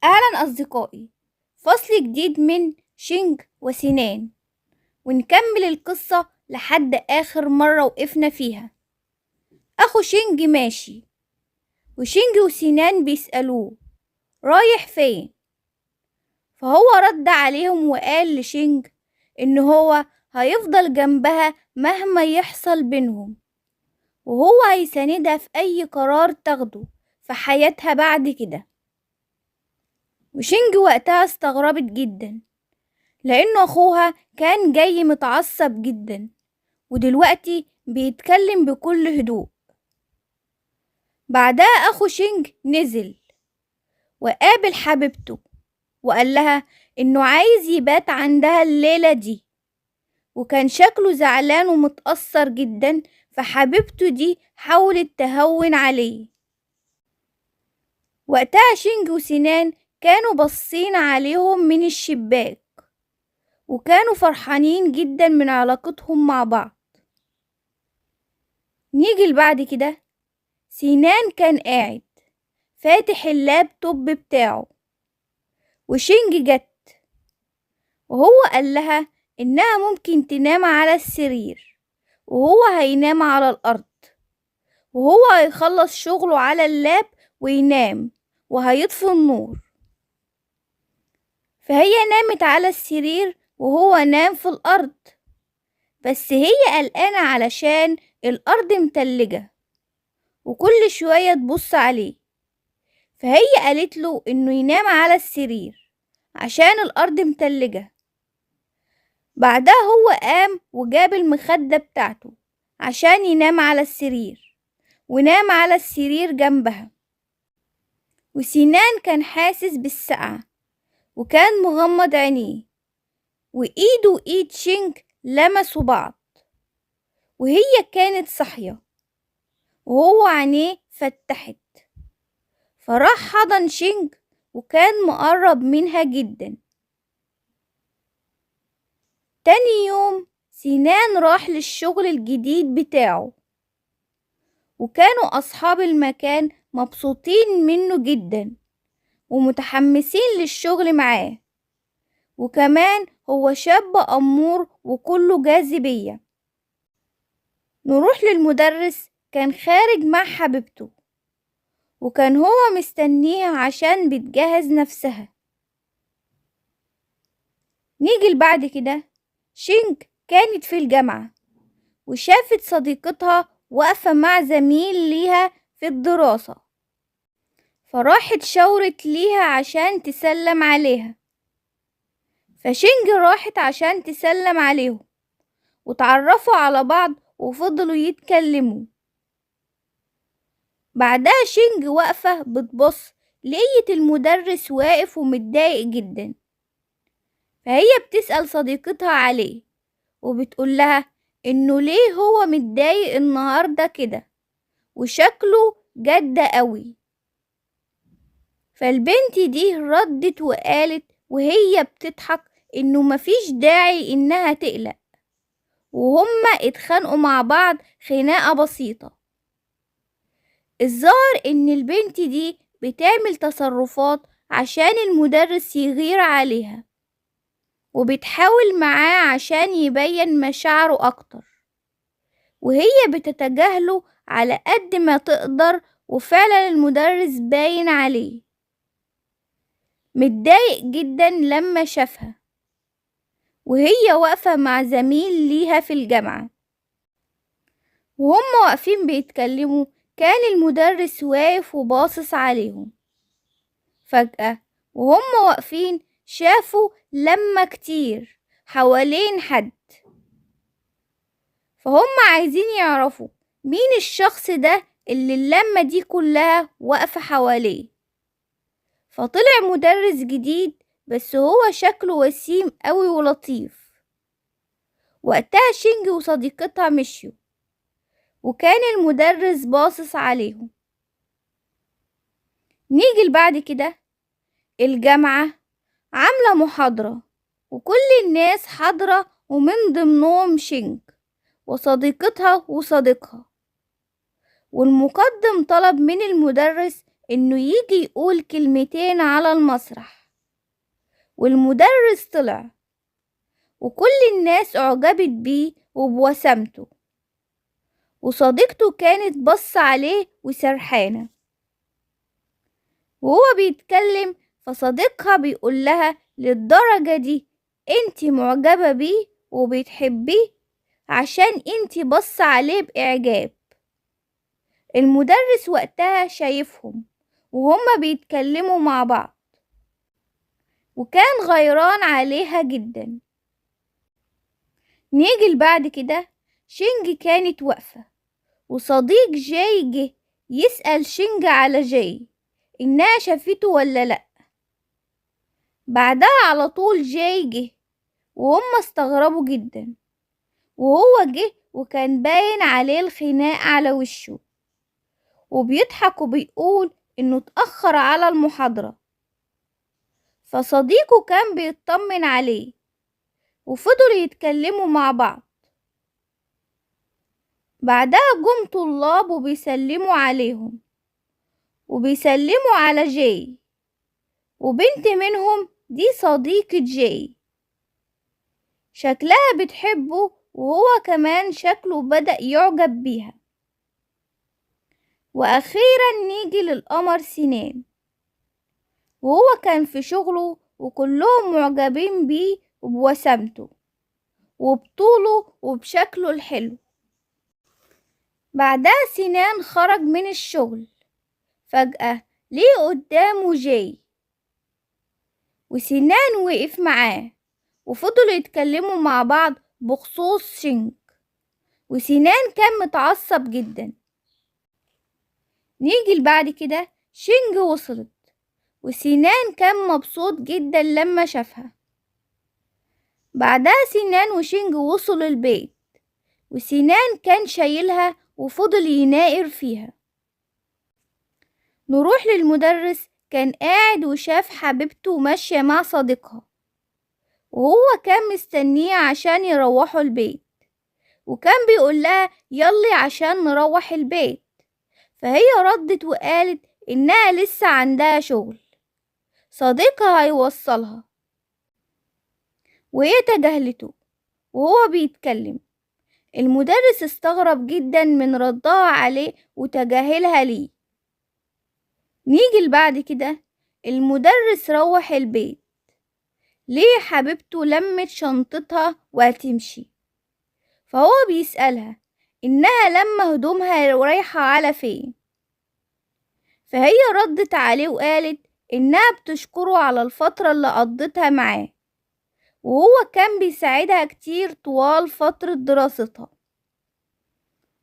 أهلا أصدقائي، فصل جديد من شينج وسنان، ونكمل القصة لحد آخر مرة وقفنا فيها. أخو شينج ماشي، وشينج وسنان بيسألوه رايح فين، فهو رد عليهم وقال لشينج إن هو هيفضل جنبها مهما يحصل بينهم، وهو هيساندها في أي قرار تاخده في حياتها بعد كده. وشينج وقتها استغربت جدا، لأنه أخوها كان جاي متعصب جدا ودلوقتي بيتكلم بكل هدوء. بعدها أخو شينج نزل وقابل حبيبته وقال لها إنه عايز يبات عندها الليلة دي، وكان شكله زعلان ومتأثر جدا، فحبيبته دي حاولت تهون عليه. وقتها شينج وسنان كانوا باصين عليهم من الشباك، وكانوا فرحانين جدا من علاقتهم مع بعض. نيجي لبعد كده، سنان كان قاعد فاتح اللابتوب بتاعه، وشينج جت وهو قال لها إنها ممكن تنام على السرير وهو هينام على الأرض، وهو هيخلص شغله على اللاب وينام وهيطفي النور. فهي نامت على السرير وهو نام في الأرض، بس هي قلقانة علشان الأرض متلجة وكل شوية تبص عليه، فهي قالت له إنه ينام على السرير عشان الأرض متلجة. بعدها هو قام وجاب المخدة بتاعته عشان ينام على السرير، ونام على السرير جنبها. وسنان كان حاسس بالسقعة وكان مغمض عينيه، وإيده وإيد شينج لمسوا بعض، وهي كانت صاحية وهو عينيه فتحت، فراح حضن شينج وكان مقرب منها جدا. تاني يوم سنان راح للشغل الجديد بتاعه، وكانوا أصحاب المكان مبسوطين منه جدا ومتحمسين للشغل معاه، وكمان هو شاب أمور وكله جاذبية. نروح للمدرس، كان خارج مع حبيبته وكان هو مستنيها عشان بتجهز نفسها. نيجي لبعد كده، شينج كانت في الجامعة وشافت صديقتها واقفة مع زميل ليها في الدراسة، فراحت شاورت ليها عشان تسلم عليها، فشينج راحت عشان تسلم عليهم وتعرفوا على بعض وفضلوا يتكلموا. بعدها شينج واقفة بتبص لقيت المدرس واقف ومتضايق جدا، فهي بتسأل صديقتها عليه وبتقول لها إنه ليه هو متضايق النهاردة كده وشكله جد قوي. فالبنت دي ردت وقالت وهي بتضحك إنه مفيش داعي إنها تقلق، وهما اتخانقوا مع بعض خناقة بسيطة. الظاهر إن البنت دي بتعمل تصرفات عشان المدرس يغير عليها، وبتحاول معاه عشان يبين مشاعره أكتر، وهي بتتجاهله على قد ما تقدر، وفعلا المدرس باين عليه متضايق جدا لما شافها وهي واقفة مع زميل ليها في الجامعة. وهم واقفين بيتكلموا كان المدرس واقف وباصص عليهم. فجأة وهم واقفين شافوا لمة كتير حوالين حد، فهم عايزين يعرفوا مين الشخص ده اللي اللمة دي كلها واقفة حواليه. فطلع مدرس جديد، بس هو شكله وسيم قوي ولطيف. وقتها شينج وصديقتها مشيوا وكان المدرس باصص عليهم. نيجي لبعد كده، الجامعة عاملة محاضرة وكل الناس حاضرة، ومن ضمنهم شينج وصديقتها وصديقها. والمقدم طلب من المدرس إنه يجي يقول كلمتين على المسرح. والمدرس طلع وكل الناس أعجبت بيه وبوسامته، وصديقته كانت بص عليه وسرحانة وهو بيتكلم. فصديقها بيقول لها للدرجة دي انتي معجبة بيه وبتحبيه عشان انتي بص عليه بإعجاب. المدرس وقتها شايفهم وهما بيتكلموا مع بعض، وكان غيران عليها جدا. نيجي لبعد كده، شينج كانت واقفة وصديق جاي جه يسأل شينج على جاي إنها شافته ولا لأ. بعدها على طول جاي جه وهم استغربوا جدا، وهو جه وكان باين عليه الخناق على وشه وبيضحك وبيقول إنه اتأخر على المحاضرة. فصديقه كان بيطمن عليه وفضلوا يتكلموا مع بعض. بعدها جم طلاب وبيسلموا عليهم وبيسلموا على جاي، وبنت منهم دي صديقة جاي شكلها بتحبه وهو كمان شكله بدأ يعجب بيها. وأخيرا نيجي للقمر سنان، وهو كان في شغله وكلهم معجبين بيه وبوسامته وبطوله وبشكله الحلو. بعدها سنان خرج من الشغل، فجأة ليه قدامه جاي، وسنان وقف معاه وفضلوا يتكلموا مع بعض بخصوص شينج، وسنان كان متعصب جدا. نيجي لبعد كده، شينج وصلت وسنان كان مبسوط جدا لما شافها. بعدها سنان وشينج وصلوا البيت، وسنان كان شايلها وفضل يناقر فيها. نروح للمدرس، كان قاعد وشاف حبيبته ماشية مع صديقها، وهو كان مستنيه عشان يروحوا البيت، وكان بيقول لها يلا عشان نروح البيت. فهي ردت وقالت إنها لسه عندها شغل، صديقها هيوصلها، وهي تجاهلته وهو بيتكلم. المدرس استغرب جدا من ردها عليه وتجاهلها ليه. نيجي لبعد كده، المدرس روح البيت، ليه حبيبته لمت شنطتها وهتمشي، فهو بيسألها إنها لما هدومها رايحة على فين. فهي ردت عليه وقالت إنها بتشكره على الفترة اللي قضتها معاه، وهو كان بيساعدها كتير طوال فترة دراستها،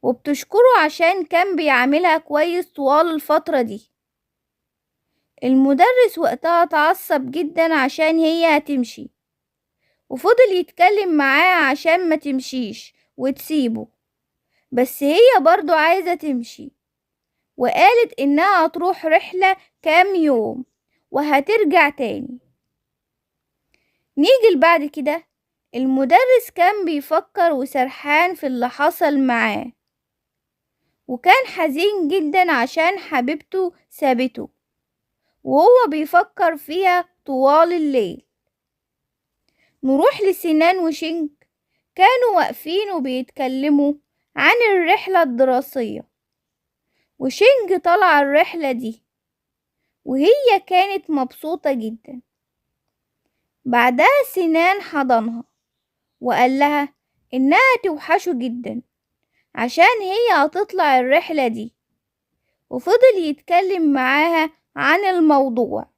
وبتشكره عشان كان بيعاملها كويس طوال الفترة دي. المدرس وقتها اتعصب جدا عشان هي هتمشي، وفضل يتكلم معاه عشان ما تمشيش وتسيبه، بس هي برضو عايزة تمشي، وقالت إنها هتروح رحلة كام يوم وهترجع تاني. نيجي لبعد كده، المدرس كان بيفكر وسرحان في اللي حصل معاه، وكان حزين جدا عشان حبيبته سابته، وهو بيفكر فيها طوال الليل. نروح لسنان وشينج، كانوا واقفين وبيتكلموا عن الرحلة الدراسية، وشينج طلع الرحلة دي وهي كانت مبسوطة جدا. بعدها سنان حضنها وقال لها إنها توحشه جدا عشان هي هتطلع الرحلة دي، وفضل يتكلم معاها عن الموضوع.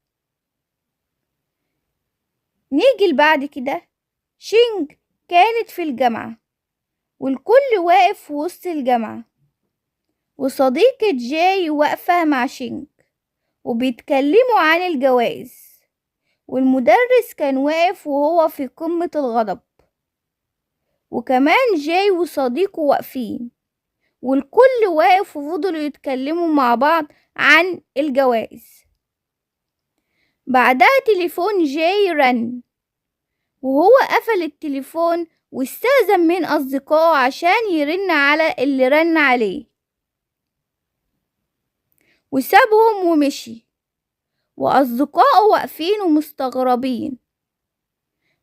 نيجي لبعد كده، شينج كانت في الجامعة والكل واقف في وسط الجامعة، وصديقة جاي واقفة مع شينج وبيتكلموا عن الجوائز، والمدرس كان واقف وهو في قمة الغضب، وكمان جاي وصديقه واقفين والكل واقف، وفضلوا يتكلموا مع بعض عن الجوائز. بعدها تليفون جاي رن، وهو قفل التليفون واستأذن من أصدقائه عشان يرن على اللي رن عليه. وسابهم ومشي، وأصدقائه واقفين ومستغربين،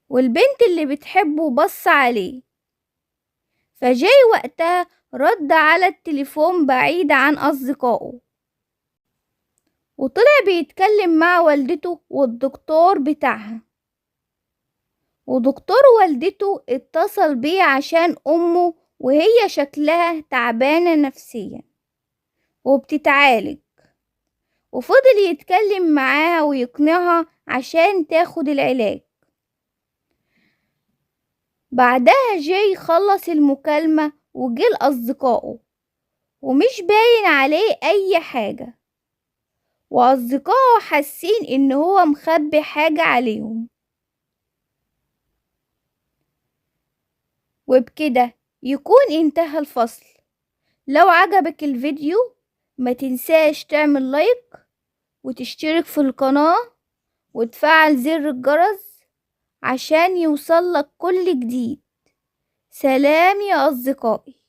والبنت اللي بتحبه بص عليه. فجاي وقتها رد على التليفون بعيد عن أصدقائه، وطلع بيتكلم مع والدته والدكتور بتاعها، ودكتور والدته اتصل بيه عشان أمه وهي شكلها تعبانة نفسيا وبتتعالج، وفضل يتكلم معاها ويقنعها عشان تاخد العلاج. بعدها جاي خلص المكالمة وجه لأصدقائه ومش باين عليه أي حاجة، وأصدقائه حاسين إن هو مخبي حاجة عليهم. وبكده يكون انتهى الفصل. لو عجبك الفيديو ما تنساش تعمل لايك وتشترك في القناة وتفعل زر الجرس عشان يوصلك كل جديد. سلام يا أصدقائي.